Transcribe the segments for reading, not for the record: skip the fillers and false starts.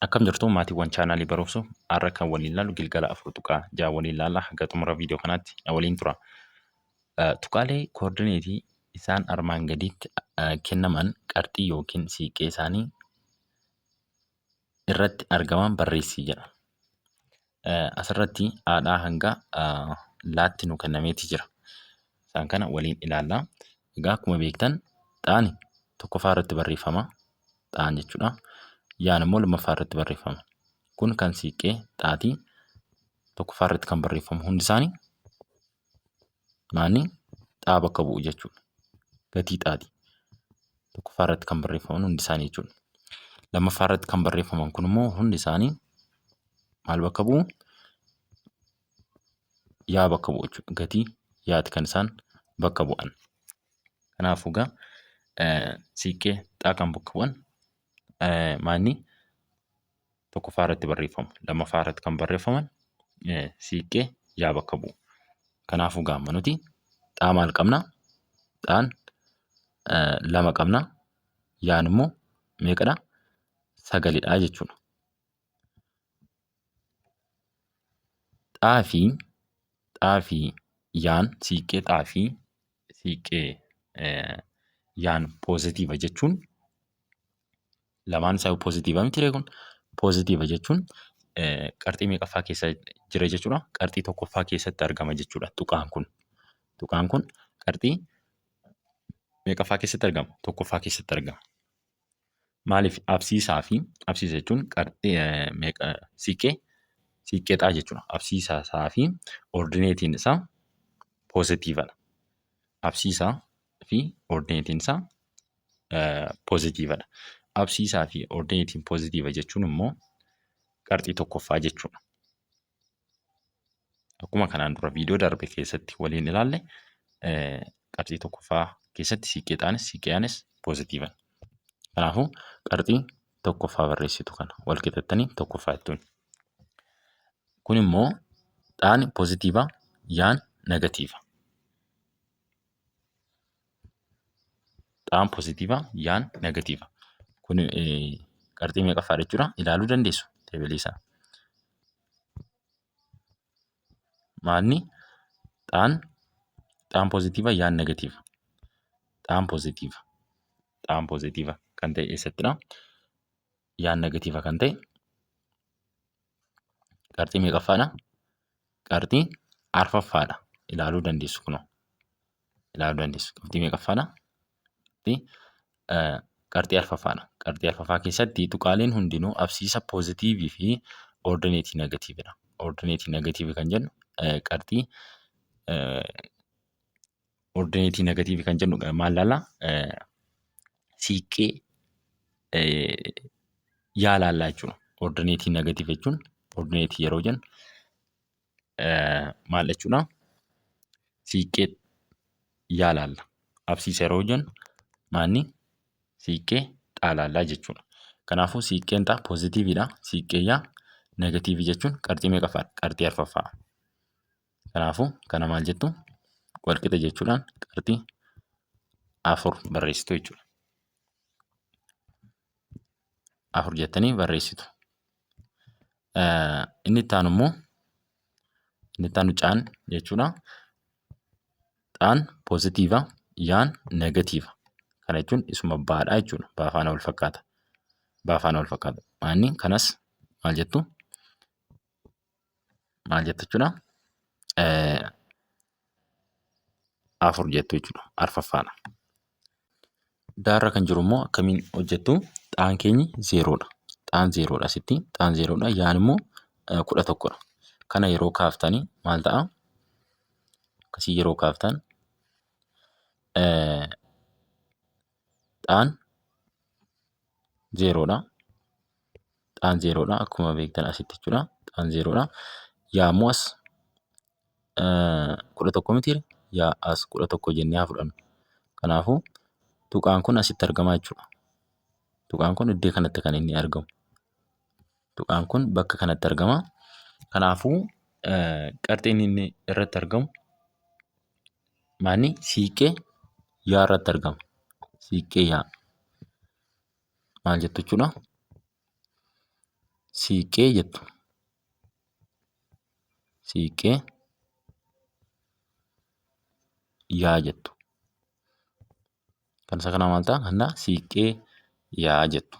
Akkam jirtu maatiiwwan chaanaalii Barumsu, har'a kan waliin ilaallu gilgala 4.6 waliin ilaalla. Hanga xumura viidiyoo kanaatti na waliin tura. Tuqaalee koordineetii isaan armaan gaditti kennaman qarxii yookiin siiqqee isaanii irratti argaman barreessi jedha. Asirratti haadhaa hanga laatti nu kennameeti jira. Isaan kana waliin ilaalla. Egaa akkuma beektan xaani tokkoffaa irratti barreeffama. Xaan jechuudha. Yaan immoo lammaffaa irratti barreeffama. Kun kan siiqqee xaatii tokkoffaa irratti kan barreeffamu hundi isaanii maanni xaa bakka bu'u jechuudha. Gatii xaati. Tokkoffaa irratti kan barreeffaman hundi isaanii jechuudha. Lammaffaa irratti kan barreeffaman kun immoo hundi isaanii maal bakka bu'u? Yaa bakka bu'u jechuudha. Gatii yaati kan isaan bakka bu'an. Kanaafuu egaa siiqqee xaa kan bakka bu'an maanni tokkoffaa irratti barreeffamu. Lammaffaa irratti kan barreeffaman siiqqee yaa bakka bu'u. Kanaafuu egaa amma nuti xaa maal qabna? Xaan lama qabna. Yaan immoo meeqadha? Sagalidha jechuudha. Xaa fi xaa fi yaan siiqqee xaa fi siiqqee yaan poozitiiva jechuun lamaan isaa poozitiiva miti ree kun? Poozitiiva jechuun qarxii meeqaffaa keessa jira jechuudha? Qarxii tokkoffaa keessatti argama jechuudha tuqaan kun. Tuqaan kun qarxii meeqaffaa keessatti argama? Tokkoffaa keessatti argama. Maaliif absiisaa fi absiisa jechuun qarxii meeqa siiqqee siiqqee xaa jechuudha. Absiisaa isaa fi ordineetiin isaa poozitiivadha. Absiisaa fi ordineetiin isaa poozitiivadha. Absiisaa fi ordineetiin poozitiiva jechuun immoo qarxii tokkoffaa jechuudha. Akkuma kanaan dura viidiyoo darbe keessatti waliin ilaalle qarxii tokkoffaa keessatti siiqqee xaanis siiqqee yaanis poozitiiva. Kanaafuu qarxii tokkoffaa barreessitu kana wal qixattanii tokkoffaa jettuun. Kun immoo xaani poozitiiva yaan negatiiva. Xaan poozitiiva yaan negatiiva. Kun qarxii meeqaffaadha jechuudha ilaaluu dandeessu teebilii isaa. Maalni xaan xaan poozitiiva yaan negatiiva. Xaan poozitiiva. Xaan poozitiiva kan ta'e eessattidha? Yaan negatiiva kan ta'e qarxii meeqaffaadha? Qarxii arfaffaadha. Ilaaluu dandeessu kunoo. Ilaaluu dandeessu. Qarxii meeqaffaadha? Qarxii qarxii arfaffaadha. Qarxii arfaffaa keessatti tuqaaleen hundinuu absiisa poozitiivii fi ordineetii negatiividha. Ordineetii negatiivii kan jennu qarxii ordineetii negatiivii kan jennu maal laalla? Siiqqee yaa laallaa jechuudha. Ordineetii negatiivii jechuun ordineetii yeroo jennu maal jechuudha? Siiqqee yaa laalla. Absiisa yeroo jennu maanni siiqqee xaa laallaa jechuudha. Kanaafuu siiqqeen xaa poozitiiviidha. Siiqqee yaa negatiivii jechuun qarxii meeqaffaadha? Qarxii arfaffaa. Kanaafuu kana maal jettu? Walqixa jechuudhaan qarxii afur barreessitu jechuudha. Afur jettanii barreessitu. Inni itti aanu immoo inni itti aanu caan jechuudha. Xaan poozitiiva, yaan negatiiva. Kana jechuun isuma baadhaa jechuudha. Baa faana wal fakkaata. Baa faana wal fakkaata. Maanni kanas maal jettu? Maal jettu jechuudha? Afur jettu jechuudha. Arfaffaadha. Daarra kan jiru immoo akkamiin hojjettu? Xaan keenyi zeeroodha. Xaan zeeroodha asitti. Xaan zeeroodha. Yaan immoo 11dha. Kana yeroo kaaftanii maal ta'a? Akkasii yeroo kaaftan xaan zeeroodha. Xaan zeeroodha akkuma beektan asitti jechuudha. Xaan zeeroodha. Yaa immoo as 11 miti yaa as 11 jennee haa fudhannu. Kanaafuu tuqaan kun asitti argama jechuudha. Tuqaan kun iddoo kanatti kan inni argamu. Tuqaan kun bakka kanatti argama. Kanaafuu qarxiin inni irratti argamu maanni siiqqee yaa irratti argama. Siiqqee yaa. Maal jettu jechuudha? Siiqqee jettu. Siiqqee yaa jettu. Kan isa kanaa maal ta'a? Kanaa siiqqee yaa jettu.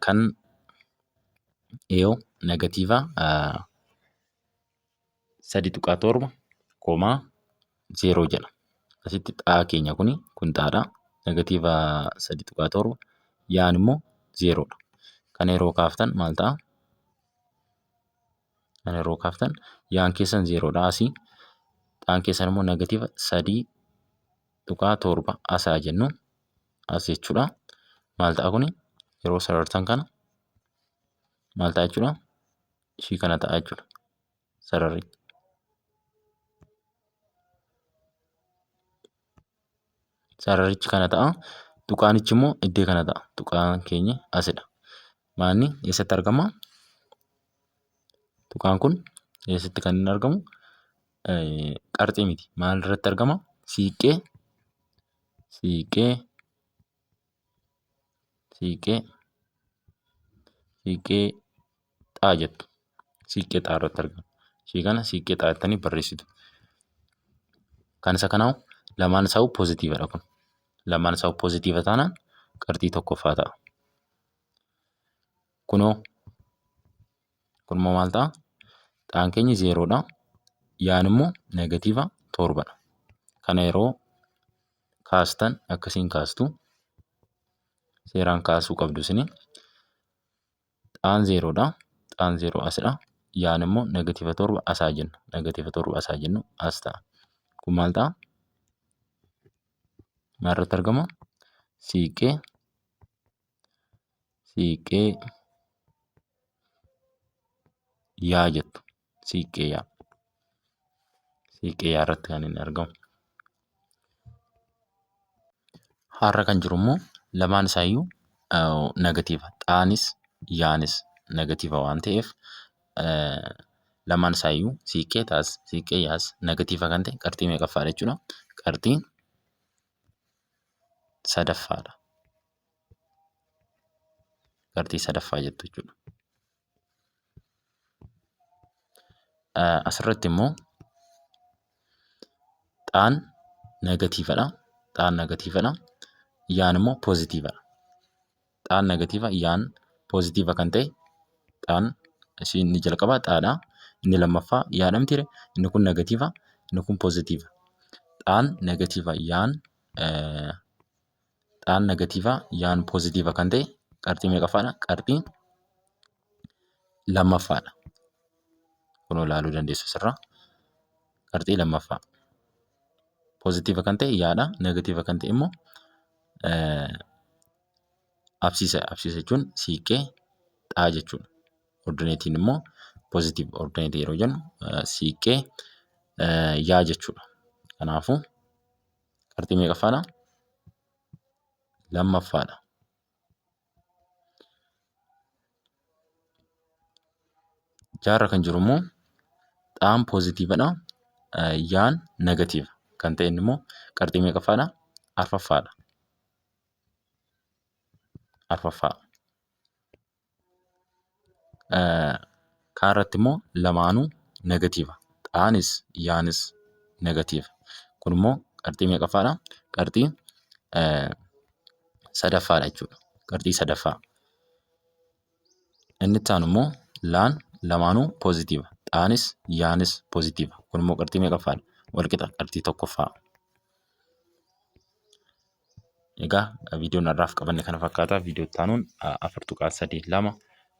Kan eeyoo negatiiva 3.7 comma 0 jedha. Asitti xaa keenya kuni kun xaadha. Negatiiva 3.7 yaan immoo 0dha. Kana yeroo kaaftan maal ta'a? Kana yeroo kaaftan yaan keessan 0dha asii. Xaan keessan immoo negatiiva 3.7 asaa jennu as jechuudha. Maal ta'a kuni? Yeroo sarartan kana maal ta'a jechuudha? Ishii kana ta'a jechuudha. Sararri. Sararichi kana ta'a. Tuqaanichi immoo iddee kana ta'a. Tuqaan keenya asidha. Maanni eessatti argama? Tuqaan kun eessatti kan inni argamu? Qarxii miti. Maal irratti argama? Siiqqee siiqqee siiqqee siiqqee xaa jettu. Siiqqee xaa irratti argama. Ishii kana siiqqee xaa jettanii barreessitu. Kan isa kanaa lamaan isaa poozitiivadha kun. Lamaan isaa poozitiiva taanaan qarxii tokkoffaa ta'a. Kunoo kun immoo maal ta'a? Xaan keenya zeeroodha. Yaan immoo negatiiva torbadha. Kana yeroo kaastan akkasiin kaastu. Seeraan kaasuu qabdu isini. Xaan zeeroodha. Xaan zeeroo asidha. Yaan immoo negatiiva torba asaa jennu. Negatiiva torba asaa jennu as ta'a. Kun maal ta'a? Maal irratti argama? Siiqqee siiqqee yaa jettu. Siiqqee yaa. Siiqqee yaa irratti kan inni argamu. Har'a kan jiru immoo lamaan isaayyuu negatiiva. Xaanis yaanis negatiiva waan ta'eef lamaan isaayyuu siiqqee taas siiqqee yaas negatiiva kan ta'e qarxii meeqaffaadha jechuudha? Qarxii sadaffaadha. Qarxii sadaffaa jettu jechuudha. Asirratti immoo xaan negatiivadha. Xaan negatiivadha. Yaan immoo poozitiivadha. Xaan negatiiva yaan poozitiiva kan ta'e xaan ishii inni jalqabaa xaadha. Inni lammaffaa yaadha mitiire inni kun negatiiva inni kun poozitiiva. Xaan negatiiva yaan xaan negatiiva yaan poozitiiva kan ta'e qarxii meeqaffaadha? Qarxii lammaffaadha. Kunoo ilaaluu dandeessu asirraa. Qarxii lammaffaa. Poozitiiva kan ta'e yaadha. Negatiiva kan ta'e immoo absiisa. Absiisa jechuun siiqqee xaa jechuudha. Ordineetiin immoo poozitiiv ordineetii yeroo jennu siiqqee yaa jechuudha. Kanaafuu qarxii meeqaffaadha? Lammaffaadha. Jaarra kan jiru immoo xaan poozitiivadha. Yaan negatiiva kan ta'e immoo qarxii meeqaffaadha? Arfaffaadha. Arfaffaa. Kaan irratti immoo lamaanuu negatiiva. Xaanis yaanis negatiiva. Kun immoo qarxii meeqaffaadha? Qarxii sadaffaadha jechuudha. Qarxii sadaffaa. Inni itti aanu immoo laan lamaanuu poozitiiva. Xaanis yaanis poozitiiva. Kun immoo qarxii meeqaffaadha? Walqixa qarxii tokkoffaa. Egaa viidiyoon har'aaf qabanne kana fakkaata. Viidiyoo itti aanuun 4.32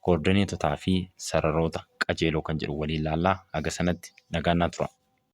koordineetotaa fi sararoota qajeeloo kan jedhu waliin ilaallaa. Haga sanatti nagaan naa tura.